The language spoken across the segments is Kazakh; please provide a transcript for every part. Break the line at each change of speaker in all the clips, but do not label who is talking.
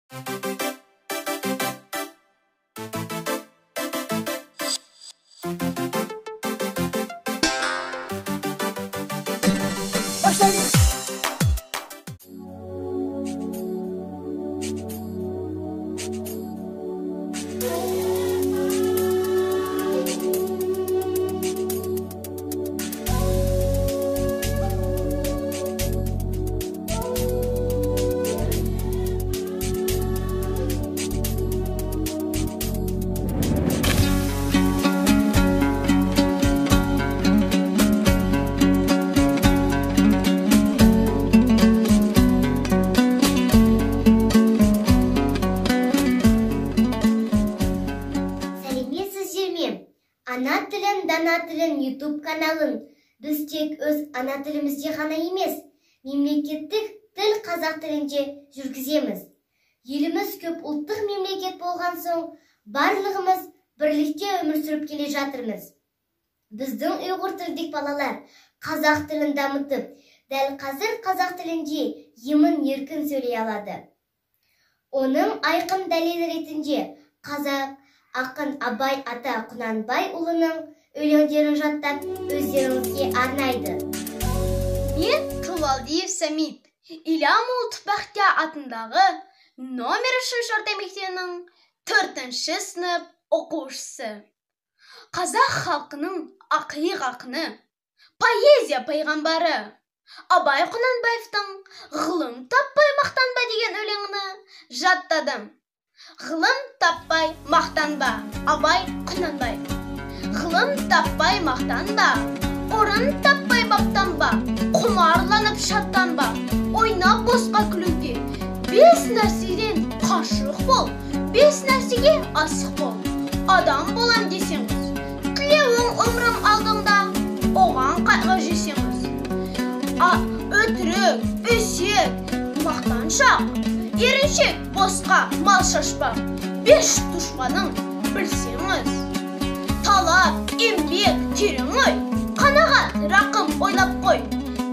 Başlayın.
Ана тілім, дана тілім YouTube каналын біз тек өз ана тілімізде ғана емес, мемлекеттік тіл қазақ тілінде жүргіземіз. Еліміз көп ұлттық мемлекет болған соң, барлығымыз бірлікте өмір сүріп келе жатырмыз. Біздің ұйғыр тілдік балалар қазақ тілін дамытып, дәл қазір қазақ тілінде емін еркін сөйлей алады. Оның айқын дәлелі ретінде қазақ ақын Абай ата Құнанбай ұлының өлеңдерін жаттап, өздеріңізге арнайды.
Мен Қылвалдиев Самит, Илямұлы Түпбақтия атындағы номер 3 орта мектебінің 4-ші сынып оқушысы. Қазақ халқының ақиық ақыны, поэзия пайғамбары Абай Құнанбаевтың «Ғылым таппай мақтанба» деген өлеңіні жаттадым. Ғылым таппай мақтанба, Абай Құнанбаев. Ғылым таппай мақтанба, орын таппай баптанба, құмарланып шаттанба, ойнап босқа күлуге. 5 нәрседен қашық бол, 5 нәрсеге асық бол. Адам болам десеңіз, тілеуің өмірің алдыңда, оған қайғы жесеңіз. Өтірік, өсек, мақтаншақ, еріншек, босқа мал шашпа, 5 дұшпаның білсеңіз. Талап, еңбек, терең ой, қанағат, рақым ойлап қой,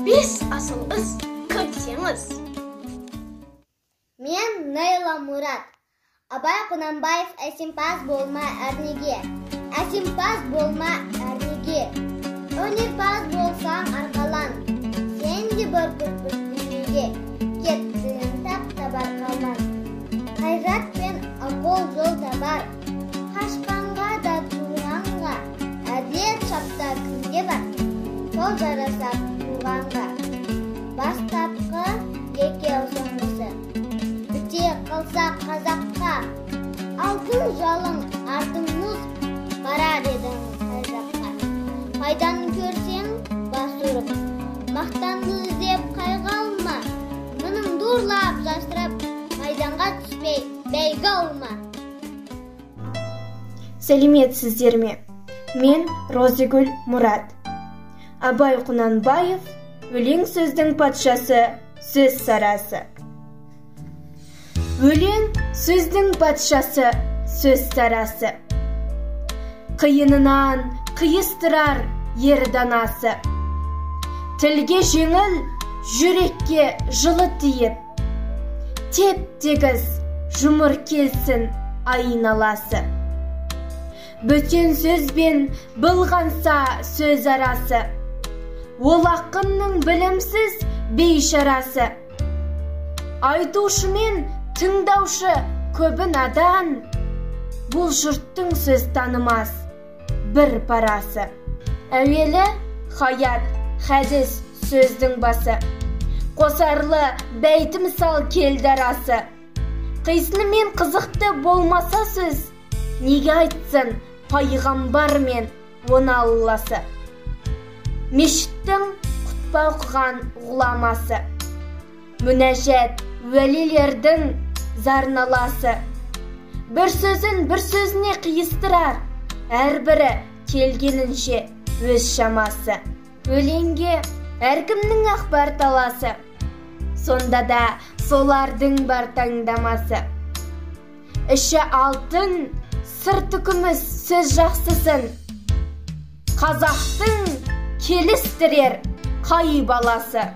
5 асыл іс кілсеңіз.
Мен Нейла Мурат. Абай Құнанбаев әсемпаз болма әрнеге, әсемпаз болма әрнеге. Өнерпаз болсаң арқалан, сен де бір күрпіш дүниеге кеттің тап табар қалман. Қайрат пен ақыл жол табар, қашқанға да туғанға, әділет шапта кімге бар, сол жараса туғанға. Бастапқы екеу соңғысы, біте қалса қазаққа, алтын жалың артың мұз, барар едің қай жаққа. Пайдан көрсең бас ұрып, мақтанды іздеп қайғы алма, мұныңды ұрлап жасырып, майданға түспей бәйге алма.
Сәлеметсіздер ме? Мен Розигүл Мұрат. Абай Құнанбаев өлең сөздің патшасы, сөз сарасы. Өлең сөздің патшасы, сөз сарасы. Қиынынан қиыстырар ер данасы. Тілге жеңіл, жүрекке жылы тиіп, теп-тегіс жұмыр келсін айналасы. Бөтен сөзбен былғанса сөз арасы, ол ақынның білімсіз бейшарасы. Айтушымен тыңдаушы көбі надан, бұл жұрттың сөз танымас бір парасы. Әуелі хаят, хәдіс сөздің басы, қосарлы бәйті мысал келді арасы. Қисыны мен қызықты болмаса сөз, неге айтсын пайғамбар мен оны алласы. Мешіттің құтпа оқыған ғұламасы, мүнәжат уәлилердің зарналасы. Бір сөзін бір сөзіне қиыстырар, әрбірі келгенінше өз шамасы. Өлеңге әркімнің ақ бар таласы, сонда да солардың бар таңдамасы. Іші алтын, сырты күміс сөз жақсысын, қазақтың келістірер қай баласы.